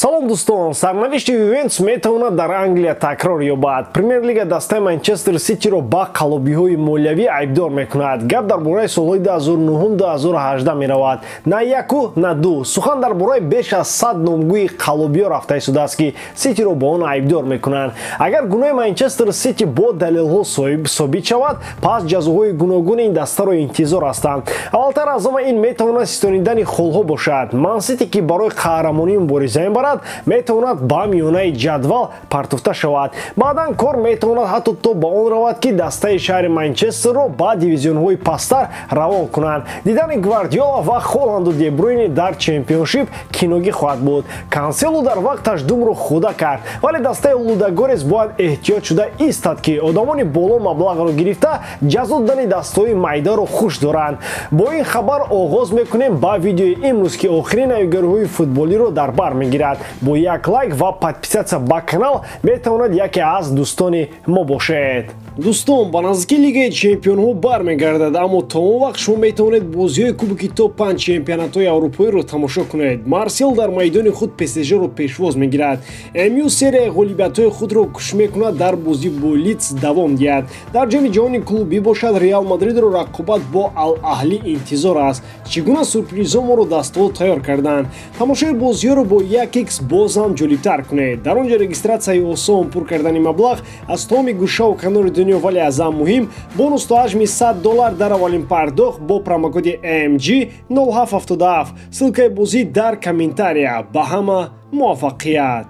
Салом дӯстон, сарнавишти Ювентус метавонад дар Англия такрор ёбад. Премер-лига дастаи Манчестер Ситиро ба қаллобиҳои молиявӣ айбдор мекунад. Гап дар бораи солҳои 2009-2018 меравад. На яку, на ду. Сухан дар бораи беш аз 100 номгӯи қаллобиҳо рафта истодааст, ки Ситиро ба он айбдор мекунанд. Агар гуноҳи Манчестер Сити бо далелҳо собит шавад, пас ҷазоҳои гуногуни ин дастаро интизор ҳастанд. Аввалтар аз ҳама ин метавонад ситонидани холҳо бошад. Ман Сити, ки барои қаҳрамонӣ мубориза мебарад, метавонад ба миёнаи ҷадвал партофта шавад. Баъдан кор метавонад ҳатто то ба он равад, ки дастаи шаҳри Манчестерро ба дивизионҳои пасттар равон кунанд. Дидани Гвардиола ва Холанду Дебруйни дар чемпионшип киногӣ хоҳад буд. Канселу дар вақташ думро худа кард, вале дастаи Лудогорец бояд эҳтиёт шуда истад, ки одамони боло маблағро гирифта ҷазо додани дастҳои майдаро хуш доранд. Бо ин хабар оғоз мекунем ба видеои имрӯз, ки охирин навигариҳои футболиро дар бар мегирад. Бо як лайк ва подписаться ба канал метавонад яке аз дӯстони мо бошед. Дӯстон, ба наздикӣ Лигаи чемпионҳо бармегардад, аммо то он вақт шумо метавонед бозиҳои Кубоки топ-5 чемпионатҳои аврупоиро тамошо кунед. Марсел дар майдони худ ПСЖ-ро пешвоз мегирад. МЮ серияи ғолибиятҳои худро кӯшиш мекунад дар бозӣ бо Лидс давом диҳад. Дар ҷоми ҷаҳони клубӣ бошад, Реал Мадридро рақобат бо Ал-Аҳлӣ интизор аст. Чӣ гуна сюрпризҳо моро дастаҳо тайёр карданд? Тамошои бозиҳоро бо 1x боз ҳам ҷолибтар кунед. Дар он ҷо регистратсияи осон, пур кардани маблағ аз тамоми гӯшаву канори дунё, вале аз ҳам муҳим бонус то ҳаҷми $100 дар аввалин пардохт бо промокоди MG 0777. Ссылкаи бозӣ дар комментария. Ба ҳама муваффақият!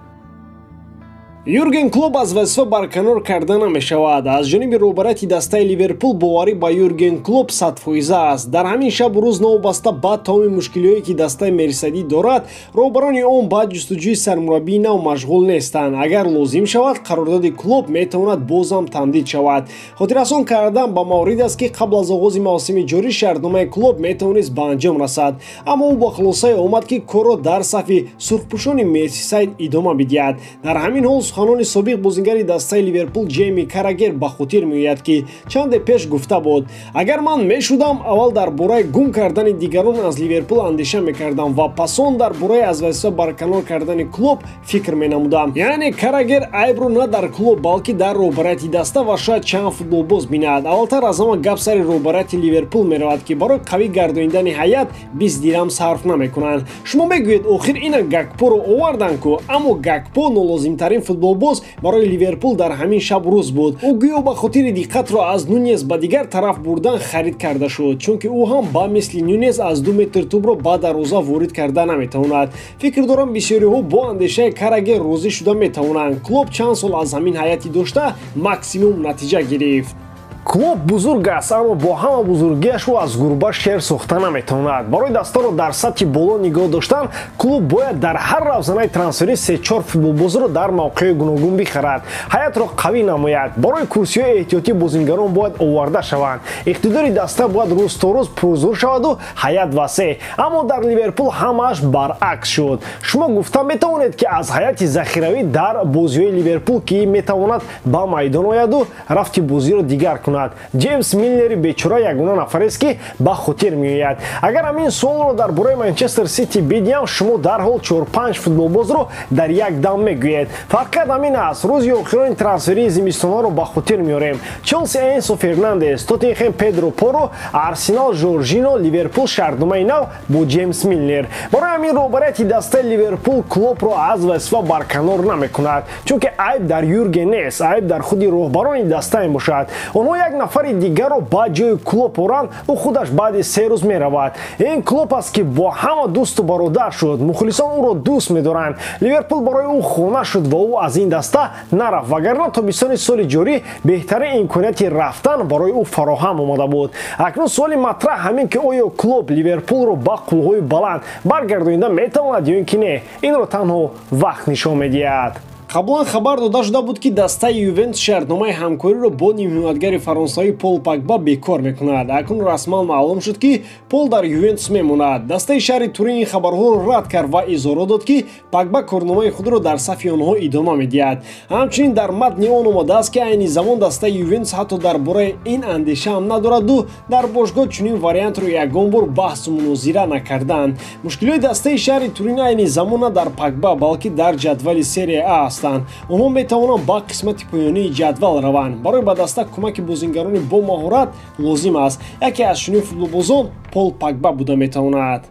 Юрген Клоп аз вазифа барканор карда намешавад. Аз ҷониби роҳбарияти дастаи Ливерпул боварӣ ба Юрген Клоп 100% аст. Дар ҳамин шабу рӯз, новобаста ба тамоми мушкилиҳое, ки дастаи мерсисайдӣ дорад, роҳбарони он ба ҷустуҷӯи сармураббии нав машғул нестанд. Агар лозим шавад, қарордоди Клоп метавонад бозам тамдид шавад. Хотиррасон кардан ба маврид аст, ки қабл аз оғози мавсими ҷорӣ шартномаи Клоп метавонист ба анҷом расад, аммо ӯ ба хулосае омад, ки корро дар сафи сурхпӯшони Мерсисайд идома бидиҳад. Дар ҳамин ҳол суханони собиқ бозингари дастаи Ливерпул Ҷейми Карагер ба хотир меояд, ки чанде пеш гуфта буд: агар ман мешудам, аввал дар бораи гум кардани дигарон аз Ливерпул андеша мекардам ва пасон дар бораи аз вазифа барканор кардани Клоп фикр менамудам. Яъне Карагер айбро на дар Клоп, балки дар роҳбарияти даста ва шояд чанд футболбоз бинад. Аввалтар аз ҳама гап сари роҳбарияти Ливерпул меравад, ки барои қавӣ гардонидани ҳайат 20 дирам сарф намекунанд. Шумо мегӯед, охир ина Гакпоро оварданд ку, аммо Гакпо нолозимтарин футболбоз барои Ливерпул дар ҳамин шаб рӯз буд. Ӯ гӯё ба хотири диққатро аз Нунес ба дигар тараф бурдан харид карда шуд, чунки ӯ ҳам ба мисли Нунес аз 2 метр тӯбро ба дарвоза ворид карда наметавонад. Фикр дорам, бисёриҳо бо андешаи Карагер розӣ шуда метавонанд. Клоп чанд сол аз ҳамин ҳайати дошта максимум натиҷа гирифт. Клоп бузург аст, аммо бо ҳама бузургиаш ӯ аз гурба шер сохта наметавонад. Барои дастаро дар сатҳи боло нигоҳ доштан, клуб бояд дар ҳар равзанаи трансферӣ 3-4 футболбозро дар мавқеи гуногун бихарад, ҳайатро қавӣ намояд. Барои курсиҳои эҳтиётӣ бозингарон бояд оварда шаванд. Иқтидори даста бояд рӯз то рӯз пурзур шаваду ҳайат васеъ. Аммо дар Ливерпул ҳамааш баръакс шуд. Шумо гуфта метавонед, ки аз ҳайати захиравӣ дар бозиҳои Ливерпул ки метавонад ба майдон ояду рафти бозиро дигар кунад. Ҷеймс Милнери бечора ягона нафарест, ки ба хотир меояд. Агар ҳамин суолро дар бораи Манчестер Сити бидиҳам, шумо дарҳол 4-5 футболбозро дар як дам мегӯед. Фарқият ҳамин аст, рӯзи охирони трансферии зимистонаро ба хотир меорем. Челси Энсо Фернандес, Тоттенхем Педро Поро, Арсенал Жоржино, Ливерпул шартномаи нав бо Ҷеймс Милнер. Барои ҳамин роҳбарияти дастаи Ливерпул Клопро аз вазифа барканор намекунад, чунки айб дар Юрген нест, айб дар худи роҳбарони даста мебошад. Онҳо як нафари дигарро ба ҷои Клоп оранд, ӯ худаш баъди 3 рӯз меравад. Ин Клоп аст, ки бо ҳама дӯсту бародар шуд. Мухлисон ӯро дӯст медоранд. Ливерпул барои ӯ хона шуд ва ӯ аз ин даста нарафт, вагарна тобистони соли ҷорӣ беҳтарин имконияти рафтан барои ӯ фароҳам омада буд. Акнун суоли матраҳ ҳамин, ки оё Клоп Ливерпулро ба қулҳои баланд баргардонида метавонад ё ин ки не, инро танҳо вақт нишон медиҳад. Қаблан хабар дода шуда буд, ки дастаи Ювентус шартномаи ҳамкориро бо нимҳимоятгари фаронсавӣ Пол Пагба бекор мекунад. Акнун расман маълум шуд, ки Пол дар Ювентус мемонад. Дастаи шаҳри Турин ин хабарҳоро рад кард ва изҳорот дод, ки Пагба корномаи худро дар сафи онҳо идома медиҳад. Ҳамчунин дар матни он омадааст, ки айни замон дастаи Ювентус ҳатто дар бораи ин андеша ҳам надораду дар бошгоҳ чунин вариантро ягон бор баҳсу мунозира накарданд. Мушкилиҳои дастаи шаҳри Турин айни замон на дар Пагба, балки дар ҷадвали Серия А ҳастанд. Онҳо метавонанд ба қисмати поёнии ҷадвал раванд. Барои ба даста кӯмаки бозингарони бо маҳорат лозим аст. Яке аз чунин футболбозон Пол Пагба буда метавонад.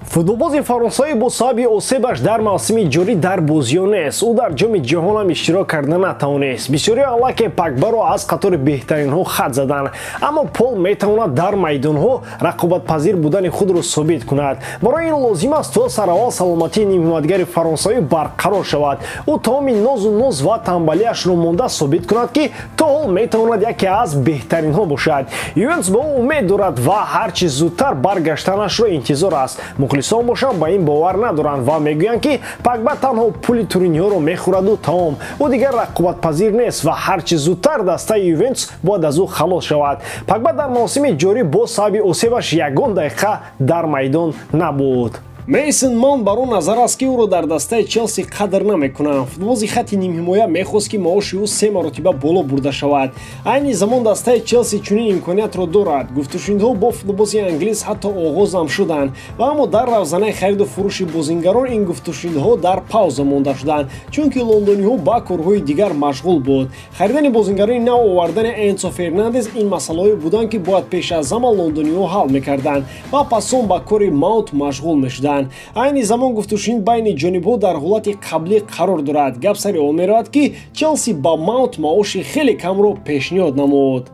Футболбози фаронсавӣ бо сабаби осебаш дар мавсими ҷорӣ дар бозиё нест. Ӯ дар Ҷоми ҷаҳон ҳам иштирок карда натавонист. Бисёриҳо аллакай Пагбаро аз қатори беҳтаринҳо хат заданд, аммо Пол метавонад дар майдонҳо рақобатпазир будани худро собит кунад. Барои ин лозим аст, то сараввал саломатии нимҳимоятгари фаронсавӣ барқарор шавад. Ӯ тамоми нозу ноз ва тамбалиашро монда собит кунад, ки то ҳол метавонад яке аз беҳтаринҳо бошад. Ювентус ба ӯ умед дорад ва ҳар чӣ зудтар баргаштанашро интизор аст. Мухлисон бошанд, ба ин бовар надоранд ва мегӯянд, ки Пагба танҳо пули туриниҳоро мехӯраду тамом, ӯ дигар рақобатпазир нест ва ҳар чӣ зудтар дастаи Ювентус бояд аз ӯ халос шавад. Пагба дар мавсими ҷорӣ бо сабаби осебаш ягон дақиқа дар майдон набуд. Мейсон Маунт бар он назар аст, ки ӯро дар дастаи Челси қадр намекунанд. Футболбози хатти нимҳимоя мехост, ки маоши ӯ се маротиба боло бурда шавад. Айни замон дастаи Челси чунин имкониятро дорад. Гуфтушунидҳо бо футболбози англис ҳатто оғоз ҳам шуданд ва аммо дар равзанаи хариду фурӯши бозингарон ин гуфтушунидҳо дар пауза монда шуданд, чунки лондониҳо ба корҳои дигар машғул буд. Харидани бозингарони нав, овардани Энсо Фернандес — ин масъалаҳое буданд, ки бояд пеш аз ҳама лондониҳо ҳал мекарданд ва пас он ба кори Маунт машғул мешуданд. Айни замон гуфтушунид байни ҷонибҳо дар ҳолати қаблӣ қарор дорад. Гап сари он меравад, ки Челси ба Маунт маоши хеле камро пешниҳод намуд.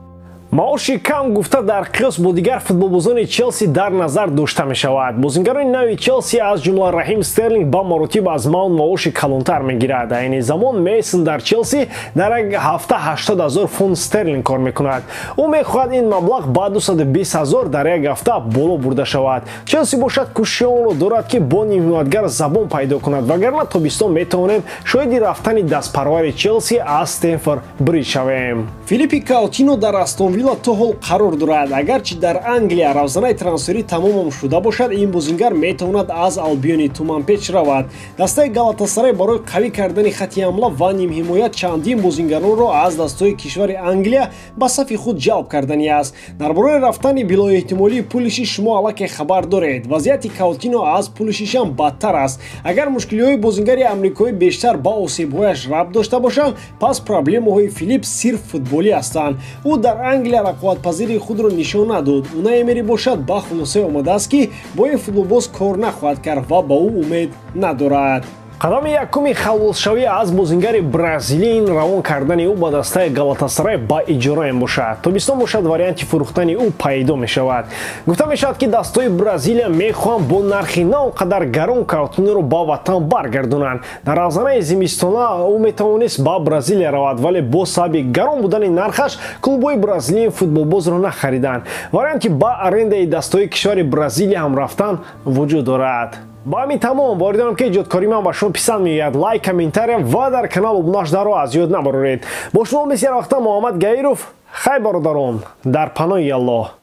Маоши кам гуфта дар қиёс бо дигар футболбозони Челси дар назар дошта мешавад. Бозингарони нави Челси, аз ҷумла Раҳим Стерлинг, ба маротиб аз Маунт маоши калонтар мегирад. Айни замон Мейсон дар Челси дар як ҳафта 80 ҳазор фунт стерлинг кор мекунад. Ӯ мехоҳад ин маблағ ба 220 ҳазор дар як ҳафта боло бурда шавад. Челси бошад, кӯшиши онро дорад, ки бо нимҳимоятгар забон пайдо кунад, вагарна тобистон метавонем шоҳиди рафтани дастпарвари Челси аз Стемфорд Бридж шавем. Филиппи Каутино дар Астон Вилла то ҳол қарор дорад. Агарчи дар Англия равзанаи трансферӣ тамомам шуда бошад, ин бозингар метавонад аз Албиони туманпеч равад. Дастаи Галатасарай барои қавӣ кардани хатти ҳамла ва нимҳимоят чандин бозингаронро аз дастҳои кишвари Англия ба сафи худ ҷалб кардани аст. Дар бораи рафтани билоэҳтимолии Пулишиш шумо аллакай хабар доред. Вазъияти Каутино аз Пулишишам бадтар аст. Агар мушкилиҳои бозингари амрикоӣ бештар ба осебҳояш рабт дошта бошанд, пас проблемаҳои Филипп сирф футболӣ ҳастанд. Ӯ дар Англия рақобатпазирии худро нишон надод. Унай Эмери бошад, ба хулосае омадааст, ки бо ин футболбоз кор нахоҳад кард ва ба ӯ умед надорад. Қадами якуми халосшавӣ аз бозингари бразилӣ ин равон кардани ӯ ба дастаи Галатасарай ба иҷора мебошад. Тобистон бошад, варианти фурӯхтани ӯ пайдо мешавад. Гуфта мешавад, ки дастҳои Бразилия мехоҳанд бо нархи на он қадар гарон Каутиноро ба ватан баргардонанд. Дар равзанаи зимистона ӯ метавонист ба Бразилия равад, вале бо сабаби гарон будани нархаш клубҳои бразилии футболбозро нахариданд. Варианти ба арендаи дастҳои кишвари Бразилия ҳам рафтан вуҷуд дорад. Ба ҳамин тамом. Боварӣ ки эҷодкории ман ба шумо писанд меояд. Лайк, комментария ва дар канал обуна шударо аз ёд набароред. Бо шумо мисли ҳар вақта Муҳаммад Гаиров. Хай, бародарон, дар паноҳи Аллоҳ.